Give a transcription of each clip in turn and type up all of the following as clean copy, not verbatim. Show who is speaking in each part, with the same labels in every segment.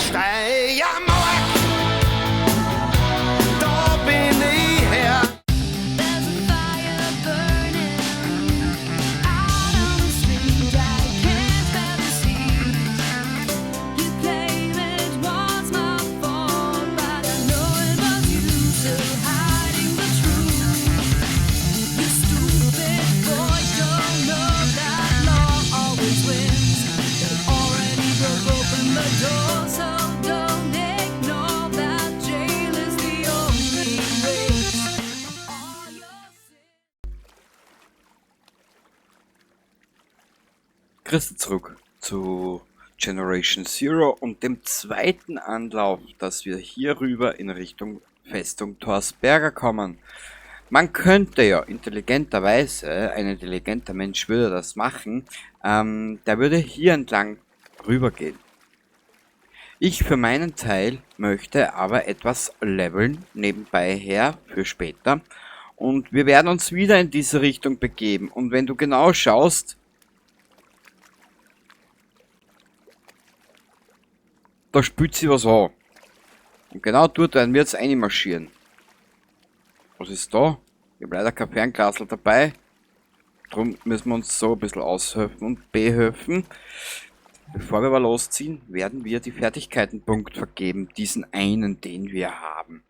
Speaker 1: Steiermark, da bin ich her.
Speaker 2: There's a fire burning out on the street. I can't bear the heat. You claim it was my fault, but I know it was you still hiding the truth. You stupid boy, don't know that law always wins. They already broke open the door, so don't ignore that jail is the only race. All your sins.
Speaker 3: Grüße zurück zu Generation Zero und dem zweiten Anlauf, dass wir hier rüber in Richtung Festung Torsberga kommen. Man könnte ja intelligenterweise, ein intelligenter Mensch würde das machen, der würde hier entlang rübergehen. Ich für meinen Teil möchte aber etwas leveln, nebenbei her, für später. Und wir werden uns wieder in diese Richtung begeben. Und wenn du genau schaust, da spült sich was an. Und genau dort werden wir jetzt einmarschieren. Was ist da? Ich hab leider kein Fernglasl dabei. Drum müssen wir uns so ein bisschen aushelfen und behelfen. Bevor wir aber losziehen, werden wir die Fertigkeitenpunkt vergeben. Diesen einen, den wir haben.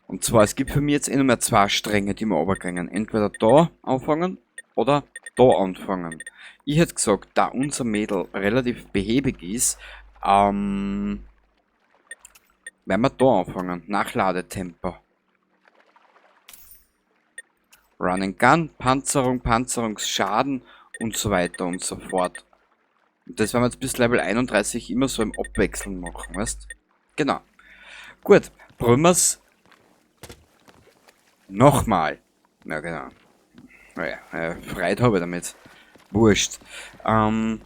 Speaker 3: Und zwar, es gibt für mich jetzt eh nur mehr zwei Stränge, die wir runtergehen. Entweder da anfangen oder da anfangen. Ich hätte gesagt, da unser Mädel relativ behäbig ist, werden wir da anfangen. Nachladetempo. Run and Gun, Panzerung, Panzerungsschaden und so weiter und so fort. Und das werden wir jetzt bis Level 31 immer so im Abwechseln machen, weißt? Genau. Gut, probieren wir's nochmal. Ja, genau. Naja, Freude habe ich damit. Wurscht. Aber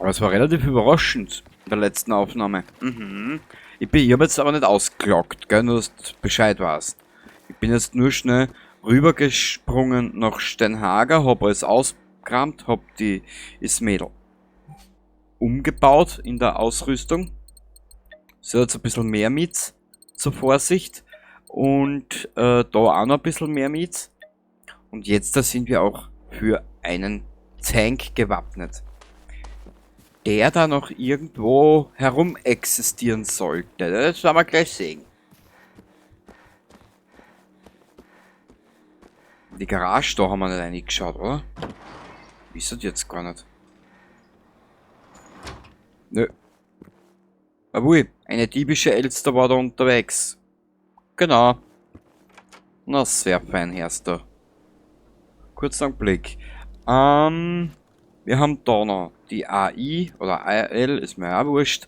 Speaker 3: es war relativ überraschend in der letzten Aufnahme. Ich hab jetzt aber nicht ausgelockt, gell? Nur, dass du Bescheid weißt. Ich bin jetzt nur schnell rübergesprungen nach Steinhager, hab alles ausgekramt, hab die Ismädel umgebaut in der Ausrüstung. So, jetzt ein bisschen mehr mit, zur Vorsicht. Und da auch noch ein bisschen mehr mit. Und jetzt, da sind wir auch für einen Tank gewappnet. Der da noch irgendwo herum existieren sollte. Das werden wir gleich sehen. Die Garage, da haben wir nicht reingeschaut, oder? Ist das jetzt gar nicht. Nö. Jawohl, eine diebische Elster war da unterwegs. Genau. Na, sehr fein, Herster. Kurzer Augenblick. Wir haben da noch die AI oder AL, ist mir auch wurscht.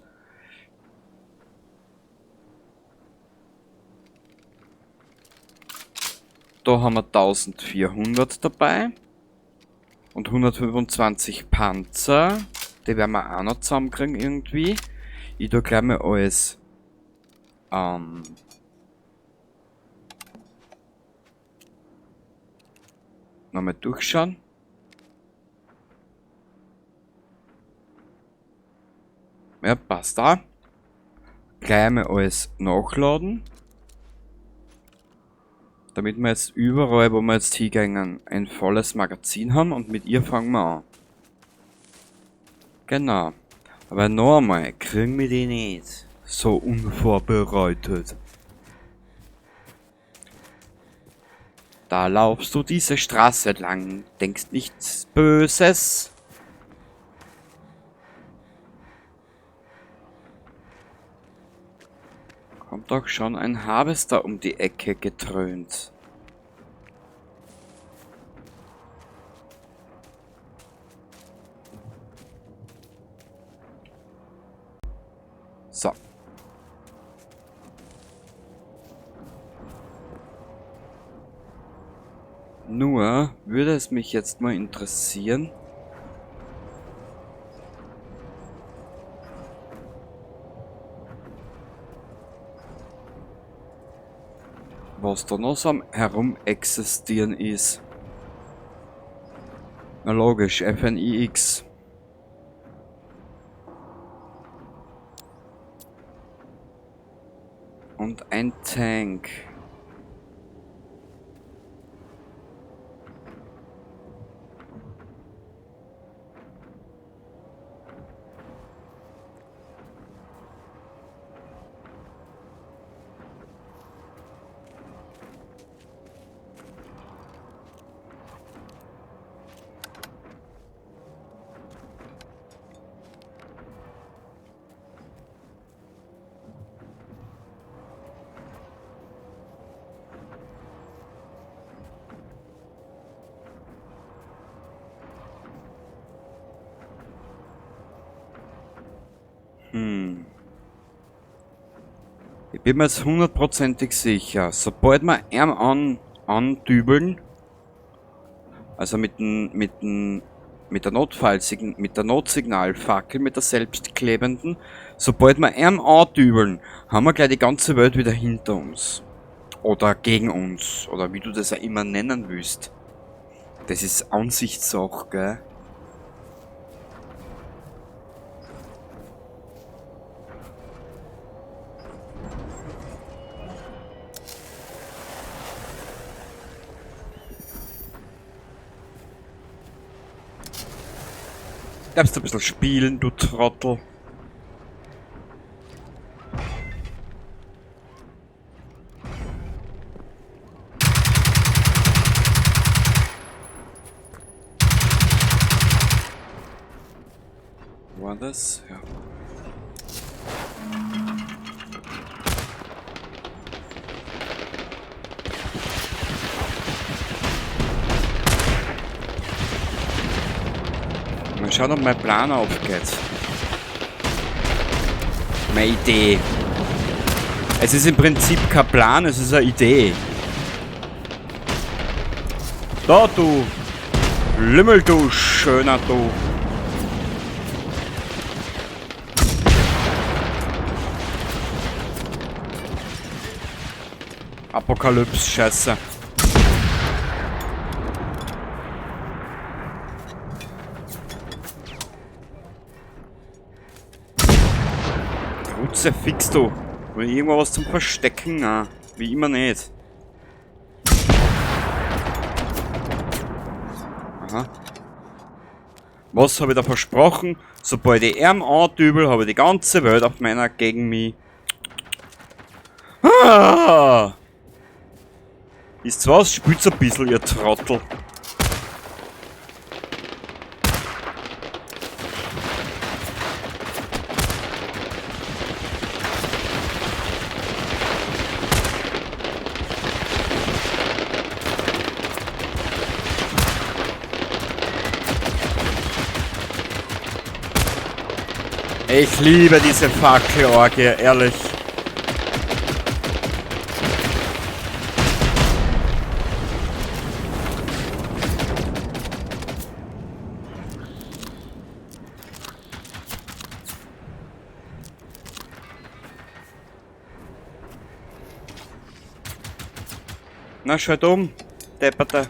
Speaker 3: Da haben wir 1400 dabei. Und 125 Panzer. Die werden wir auch noch zusammenkriegen irgendwie. Ich tue gleich mal alles nochmal durchschauen. Ja, passt da. Gleich mal alles nachladen. Damit wir jetzt überall, wo wir jetzt hingehen, ein volles Magazin haben. Und mit ihr fangen wir an. Genau. Aber noch einmal, kriegen wir die nicht so unvorbereitet. Da laufst du diese Straße lang, denkst nichts Böses. Kommt doch schon ein Harvester um die Ecke getrönt. So. Nur würde es mich jetzt mal interessieren, was da noch so am Herumexistieren ist. Na logisch, FNIX. Und ein Tank. Ich bin mir jetzt hundertprozentig sicher, sobald wir ihn andübeln, also mit der Notsignalfackel, mit der selbstklebenden, sobald wir ihn andübeln, haben wir gleich die ganze Welt wieder hinter uns. Oder gegen uns, oder wie du das auch immer nennen willst. Das ist Ansichtssache, gell? Darfst du ein bisschen spielen, du Trottel? War das? Ja. Mal schauen, ob mein Plan aufgeht. Meine Idee. Es ist im Prinzip kein Plan, es ist eine Idee. Da, du Lümmel, du schöner, du. Apokalypse-Scheiße. Fix du. Will irgendwo was zum Verstecken? Na, wie immer nicht. Aha. Was habe ich da versprochen? Sobald ich ihn andübel, habe ich die ganze Welt auf meiner gegen mich. Ah! Ist was? Spielt's ein bisschen, ihr Trottel. Ich liebe diese Fackelorgie, ehrlich. Na, schau um, Depperte.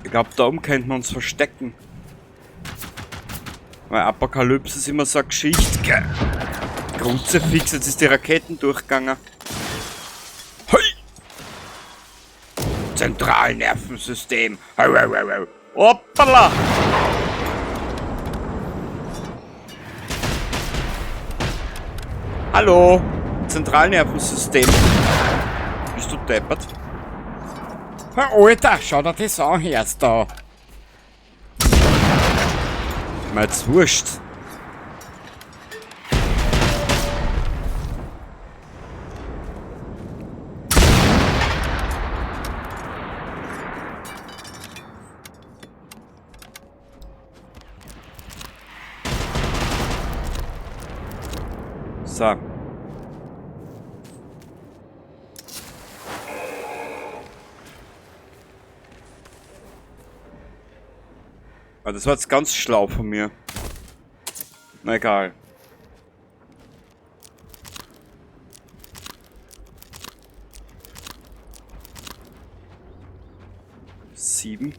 Speaker 3: Ich glaube, da oben könnten wir uns verstecken. Weil Apokalypse ist immer so eine Geschichte. Gell? Kruzifix, jetzt ist die Raketen durchgegangen. Hui! Zentralnervensystem. Hoppala! Hallo! Zentralnervensystem. Bist du deppert? Herr Alter, schau dir das an, jetzt da. Mir jetzt wurscht. So. Ah, das war jetzt ganz schlau von mir. Na egal. 7.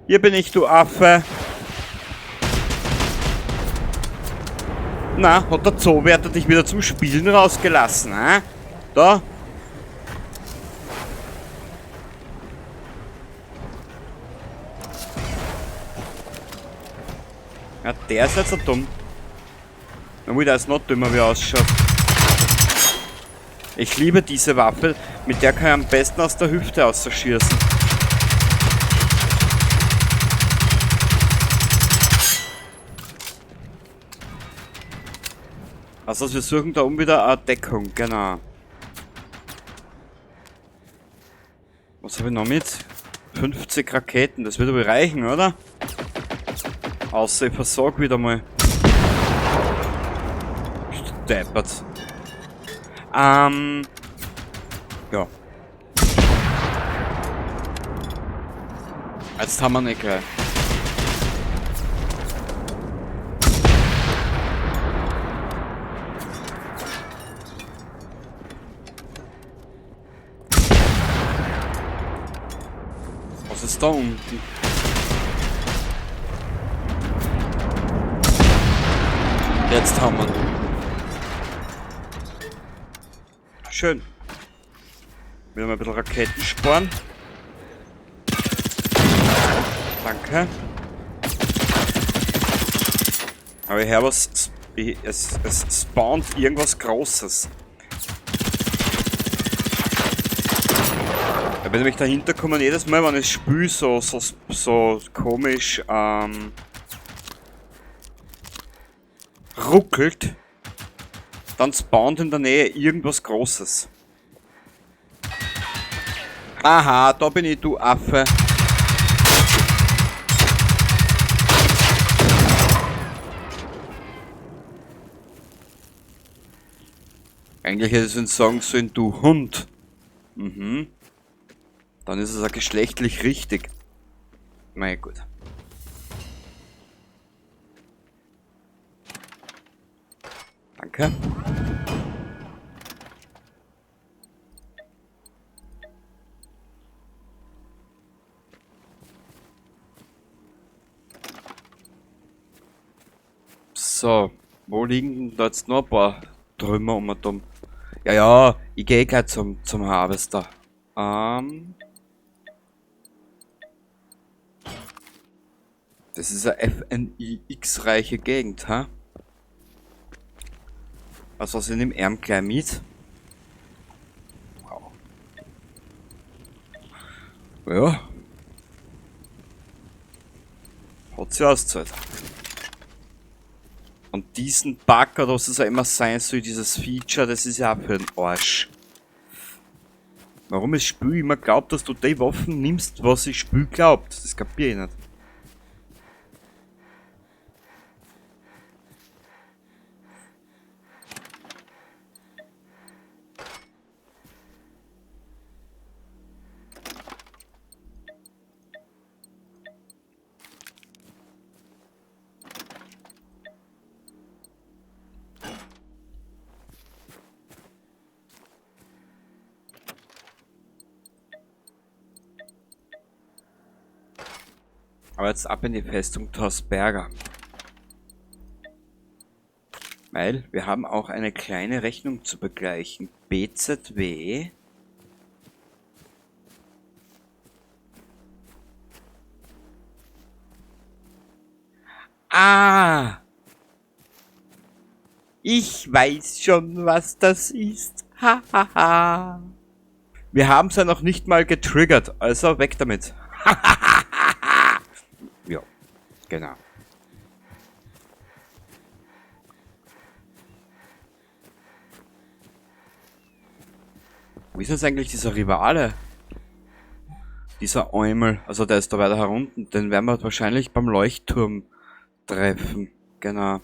Speaker 3: Hier bin ich, du Affe. Na, hat der Zoowärter dich wieder zum Spielen rausgelassen, hä? Da. Ja, der ist nicht so dumm. Na, der ist noch dümmer, wie er ausschaut. Ich liebe diese Waffe, mit der kann ich am besten aus der Hüfte ausschießen. Also wir suchen da oben wieder eine Deckung, genau. Was habe ich noch mit? 50 Raketen, das wird aber reichen, oder? Außer ich versorge wieder mal. Deppert. Ja. Jetzt haben wir nicht gleich. Was ist da unten? Jetzt haben wir ihn. Schön. Wieder mal ein bisschen Raketen sparen. Danke. Aber ich höre was. Es spawnt irgendwas Großes. Da bin ich dahinter gekommen, jedes Mal, wenn ich spüle, so komisch ruckelt, dann spawnt in der Nähe irgendwas Großes. Aha, da bin ich, du Affe. Eigentlich hätte ich sagen sollen, du Hund. Mhm. Dann ist es auch geschlechtlich richtig. Na ja, gut. Danke. So, wo liegen denn da jetzt noch ein paar Trümmer um und um? Ja, ja, ich gehe gleich zum Harvester. Das ist eine FNIX-reiche Gegend, ha? Also, was ich nehme Arm gleich mit. Wow. Ja. Hat sich ausgezahlt. Und diesen Bug, oder was es auch immer sein soll, dieses Feature, das ist ja auch für den Arsch. Warum das Spiel immer glaubt, dass du die Waffen nimmst, was das Spiel glaubt, das kapier ich nicht. Aber jetzt ab in die Festung Torsberga. Weil wir haben auch eine kleine Rechnung zu begleichen. BZW. Ah! Ich weiß schon, was das ist. Hahaha. Ha, ha. Wir haben es ja noch nicht mal getriggert. Also weg damit. Ja, genau. Wo ist jetzt eigentlich dieser Rivale? Dieser Eumel, also der ist da weiter herunten. Den werden wir wahrscheinlich beim Leuchtturm treffen. Genau.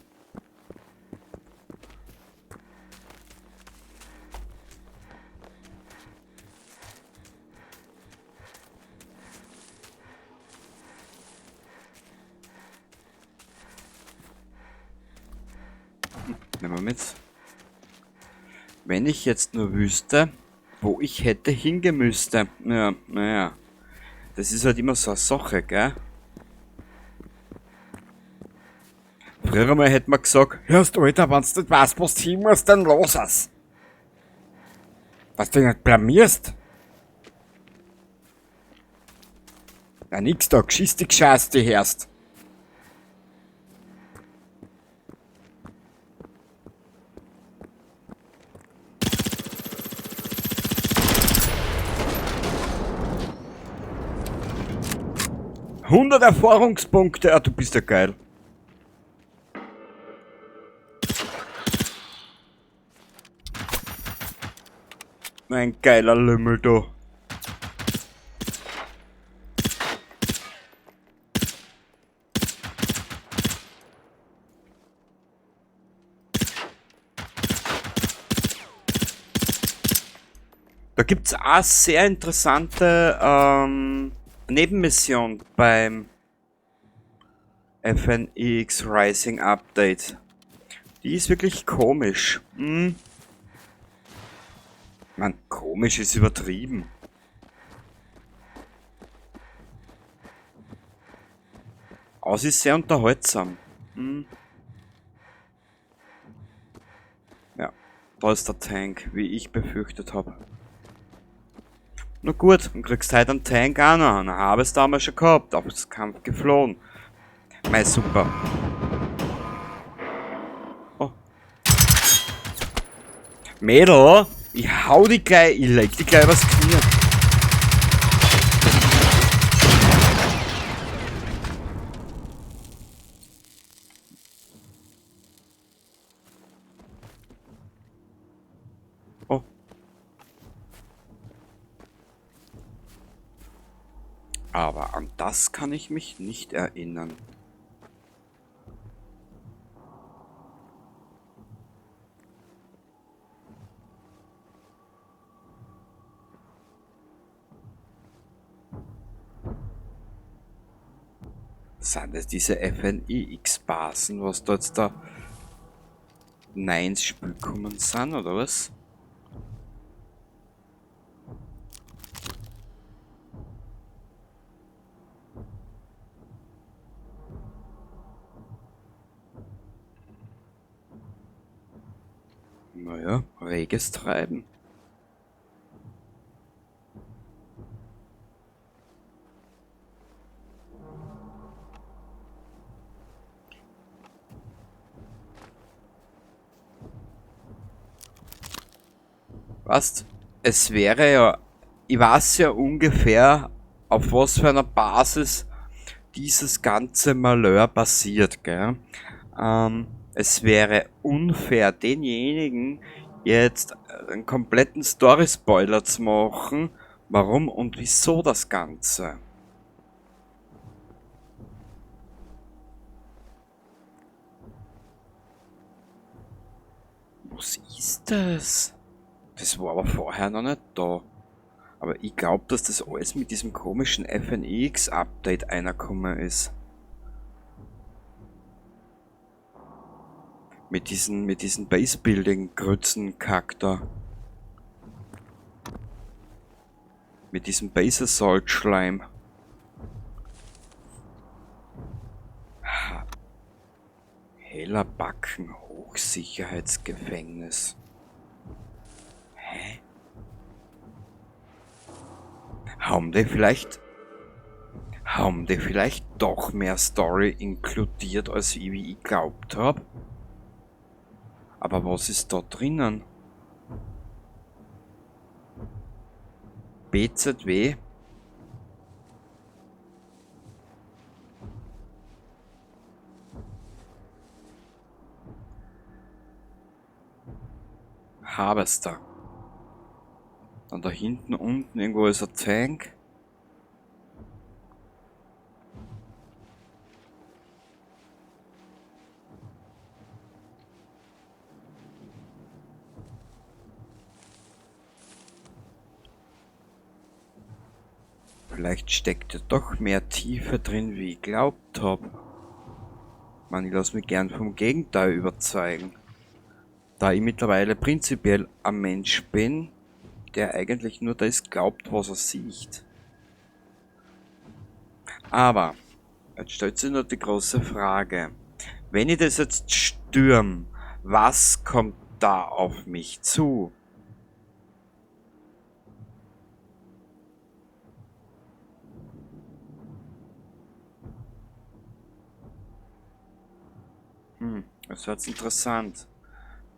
Speaker 3: Nehmen wir mit. Wenn ich jetzt nur wüsste, wo ich hätte hingemüsste. Ja, naja. Das ist halt immer so eine Sache, gell? Früher einmal hätte man gesagt, hörst du, Alter, wenn du nicht weißt, was du hin musst, dann los es. Dass du dich nicht blamierst. Na nix da, geschiss die Gescheiß, die hörst. 100 Erfahrungspunkte, ah, du bist ja geil. Ein geiler Lümmel, du. Da gibt's auch sehr interessante Nebenmission beim FNX Rising Update. Die ist wirklich komisch. Man, komisch ist übertrieben. Aber sie ist sehr unterhaltsam. Ja, da ist der Tank, wie ich befürchtet hab. Na gut, dann kriegst du heute einen Tank auch noch. Dann hab ich's damals schon gehabt, aber es Kampf geflohen. Mei, super. Oh. Mädel, ich hau die gleich, ich leg die gleich übers Knie. Oh. Aber an das kann ich mich nicht erinnern. Sind das diese FNIX-Basen, was da jetzt da rein ins Spiel gekommen sind, oder was? Naja, reges Treiben. Was? Es wäre ja, ich weiß ja ungefähr, auf was für einer Basis dieses ganze Malheur passiert, gell? Es wäre unfair, denjenigen jetzt einen kompletten Story-Spoiler zu machen, warum und wieso das Ganze. Was ist das? Das war aber vorher noch nicht da. Aber ich glaub, dass das alles mit diesem komischen FNX-Update reingekommen ist. Mit diesen Base-Building-Grützen-Kack da. Mit diesem Base-Assault-Schleim. Heller Backen, Hochsicherheitsgefängnis. Hä? Haben die vielleicht doch mehr Story inkludiert, als ich, wie ich glaubt hab? Aber was ist da drinnen? BZW? Harvester. Dann da hinten unten irgendwo ist ein Tank. Vielleicht steckt ja doch mehr Tiefe drin, wie ich glaubt hab. Man, ich lass mich gern vom Gegenteil überzeugen. Da ich mittlerweile prinzipiell ein Mensch bin, der eigentlich nur das glaubt, was er sieht. Aber, jetzt stellt sich noch die große Frage. Wenn ich das jetzt stürm, was kommt da auf mich zu? Das wird interessant.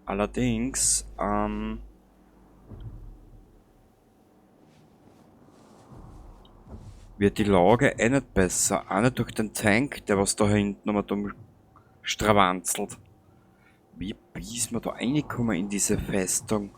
Speaker 3: Allerdings, wird die Lage eh nicht besser. Auch nicht durch den Tank, der was da hinten nochmal dumm strawanzelt. Wie ist man da reingekommen in diese Festung?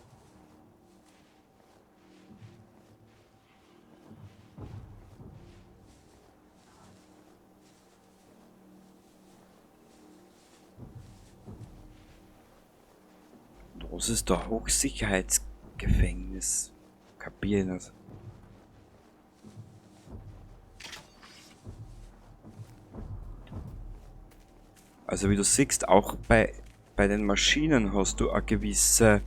Speaker 3: Was ist da? Hochsicherheitsgefängnis? Kapier ich nicht. Also wie du siehst, auch bei den Maschinen hast du eine gewisse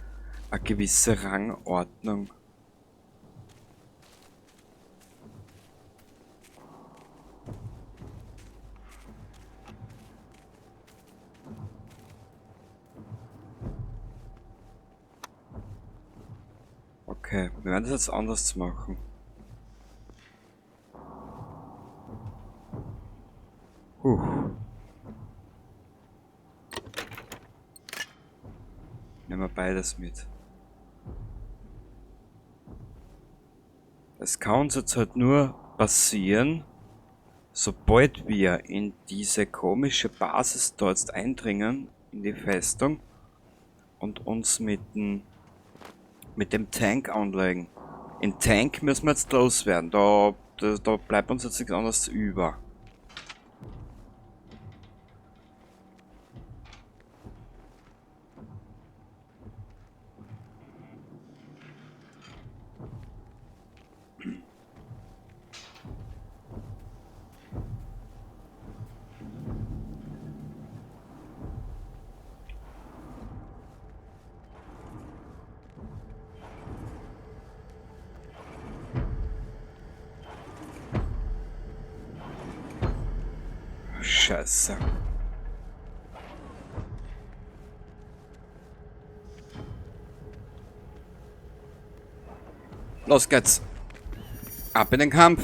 Speaker 3: Rangordnung. Okay, wir werden das jetzt anders machen. Puh. Nehmen wir beides mit. Das kann uns jetzt halt nur passieren, sobald wir in diese komische Basis dort jetzt eindringen, in die Festung, und uns mit dem Tank anlegen. Den Tank müssen wir jetzt loswerden, da bleibt uns jetzt nichts anderes über. Scheiße. Los geht's. Ab in den Kampf.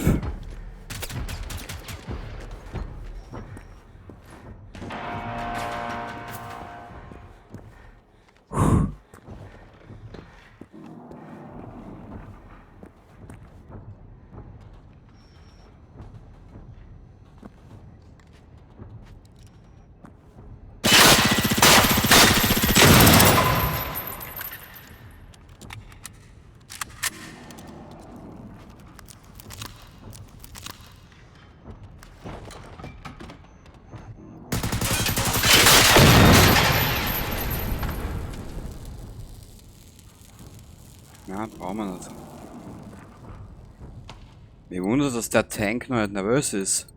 Speaker 3: Na, brauchen wir nicht. Mir wundert, dass der Tank noch nicht nervös ist.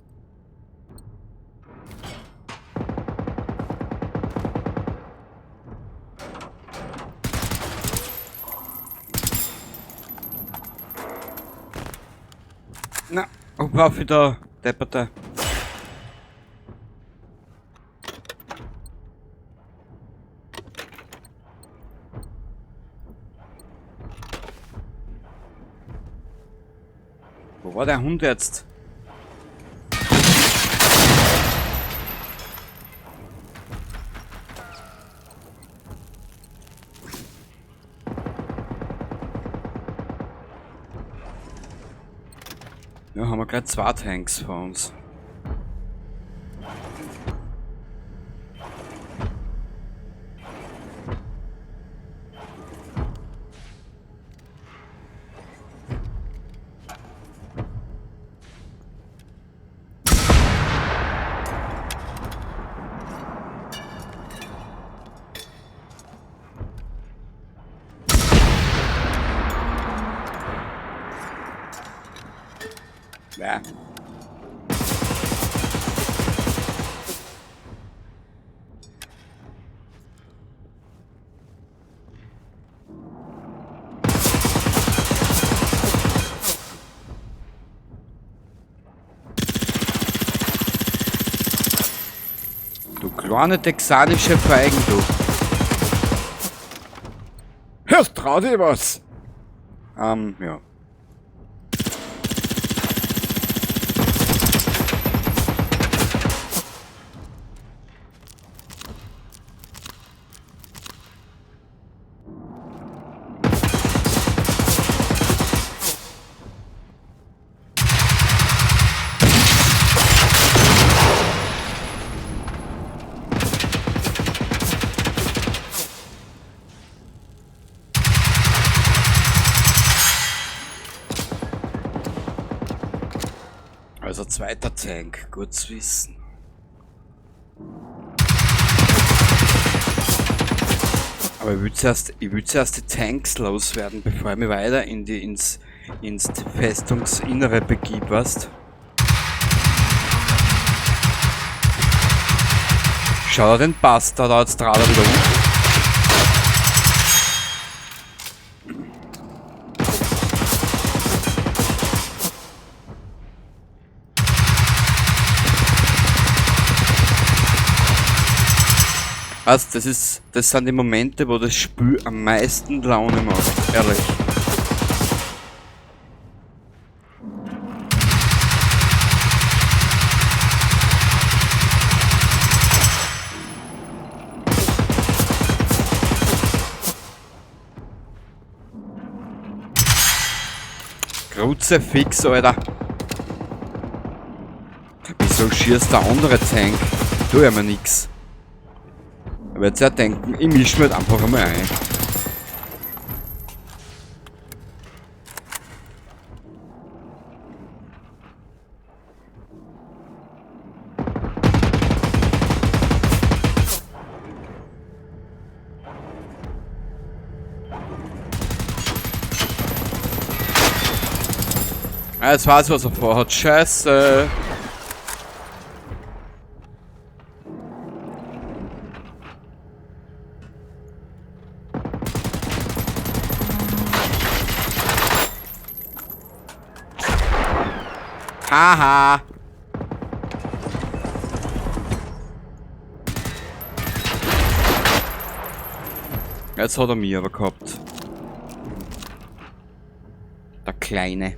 Speaker 3: Na, auf wieder, Depperte. Wo war der Hund jetzt? Ja, haben wir gleich zwei Tanks vor uns. Ja. Kleine texanische Feigen, du. Hörst, trau dich was? Ja. Also zweiter Tank, gut zu wissen. Aber ich will zuerst die Tanks loswerden, bevor ich mich weiter ins Festungsinnere begib, weißt? Schau dir den Bastard da, jetzt dreht er wieder um. Weißt, das sind die Momente, wo das Spiel am meisten Laune macht, ehrlich. Kruzifix, Alter. Wieso schießt der andere Tank? Tu ja mir nix. Ich werd ja denken, ich misch mir halt einfach einmal ein. Ah, jetzt weiß ich, was er vorhat. Scheiße. Haha. Jetzt hat er mich aber gehabt. Der Kleine.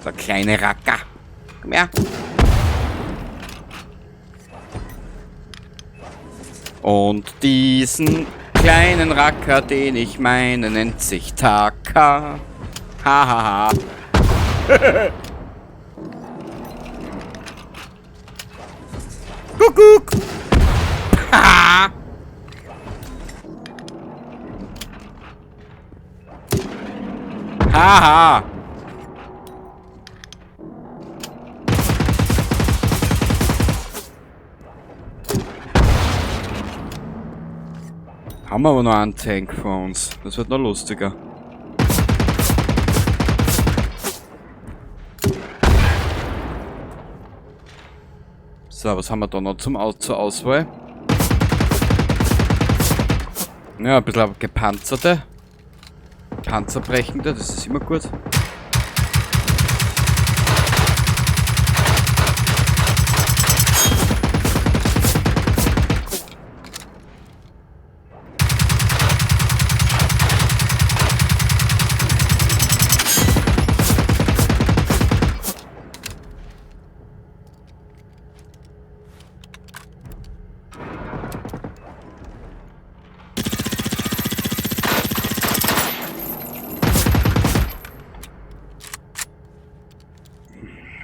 Speaker 3: Der kleine Racker. Komm her. Und diesen kleinen Racker, den ich meine, nennt sich Taka. Hahaha. Kuckuck. Ha. Haha. Haben wir aber noch einen Tank vor uns. Das wird noch lustiger. So, was haben wir da noch zur Auswahl? Ja, ein bisschen gepanzerte. Panzerbrechende, das ist immer gut.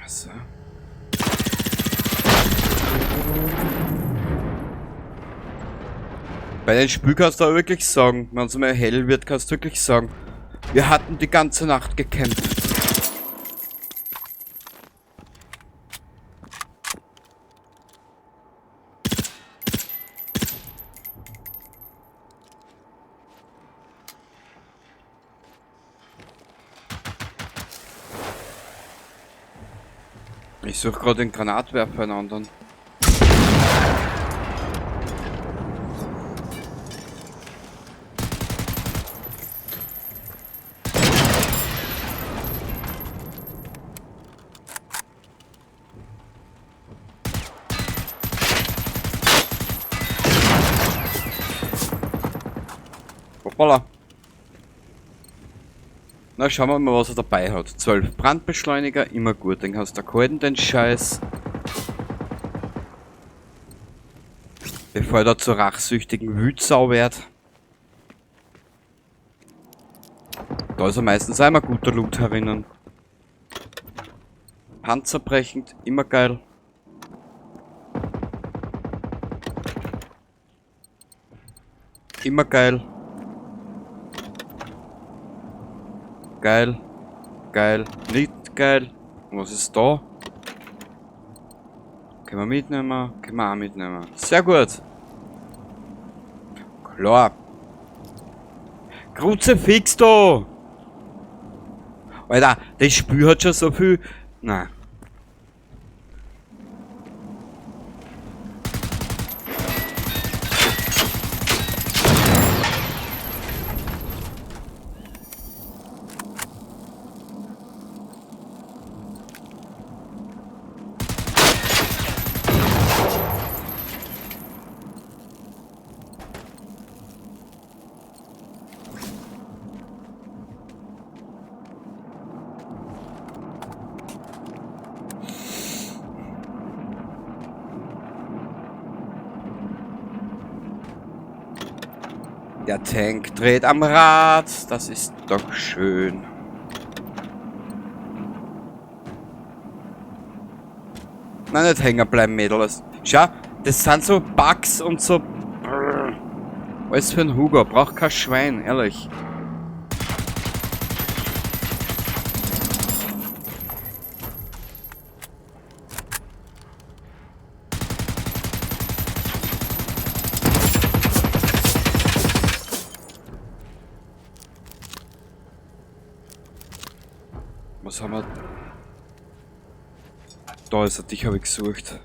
Speaker 3: So. Bei den Spiel kannst du auch wirklich sagen, wenn es mal hell wird, kannst du wirklich sagen, wir hatten die ganze Nacht gekämpft. Ich suche gerade den Granatwerfer, einen anderen. Hoppala. Na, schauen wir mal, was er dabei hat. 12 Brandbeschleuniger, immer gut. Den kannst du halten, den Scheiß. Bevor er da zur rachsüchtigen Wütsau wird. Da ist er meistens einmal guter Loot herinnen. Panzerbrechend, immer geil. Immer geil. Geil. Geil. Nicht geil. Und was ist da? Können wir mitnehmen? Können wir auch mitnehmen. Sehr gut. Klar. Kruzifix da! Alter, das Spiel hat schon so viel... Nein. Der Tank dreht am Rad, das ist doch schön. Nein, nicht hängen bleiben, Mädel. Schau, das sind so Bugs und so... Alles für einen Hugo, braucht kein Schwein, ehrlich. Was haben wir? Da ist er, dich habe ich gesucht.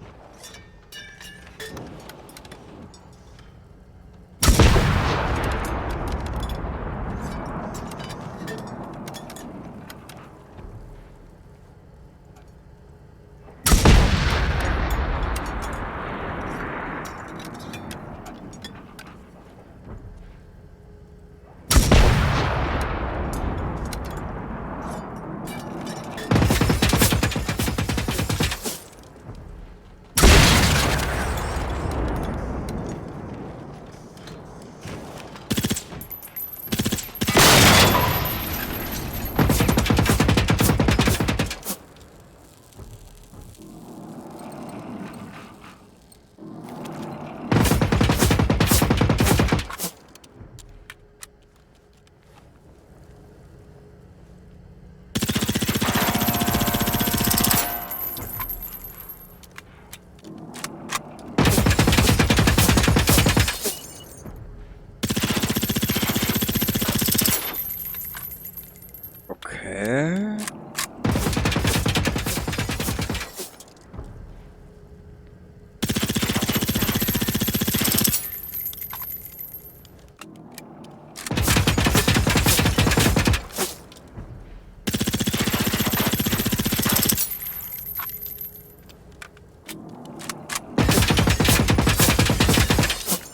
Speaker 3: Okay.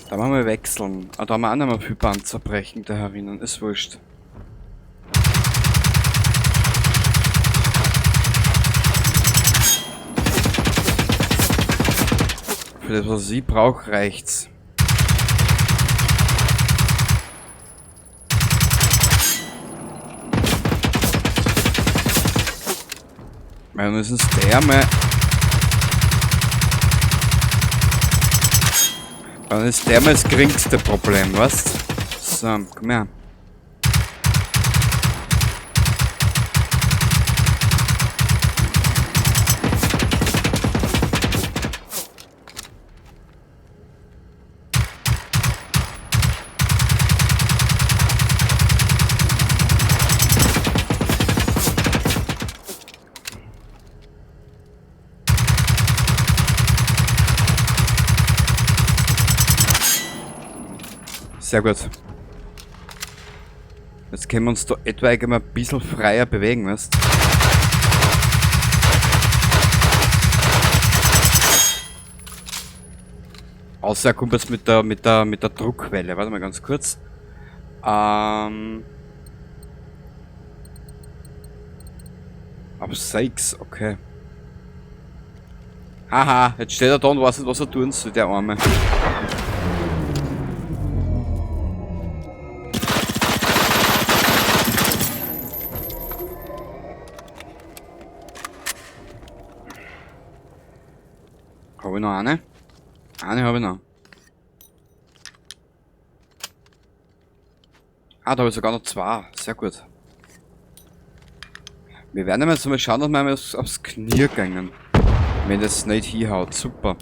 Speaker 3: Da machen wir wechseln. Ah, da haben wir auch noch mal viel Panzer brechen da herinnen. Ist wurscht. Für das, was ich brauche, reicht's. Wir müssen es der mal. Dann ist der mal das geringste Problem, weißt? So, komm her. Sehr gut. Jetzt können wir uns da etwaig mal ein bisschen freier bewegen, weißt? Außer er kommt jetzt mit der Druckwelle. Warte mal ganz kurz. Auf 6, okay. Haha, jetzt steht er da und weiß nicht, was er tun soll, der Arme. Habe ich noch eine? Eine habe ich noch. Ah, da habe ich sogar noch zwei. Sehr gut. Wir werden jetzt mal schauen, dass wir einmal aufs Knie gehen. Wenn das nicht hinhaut. Super.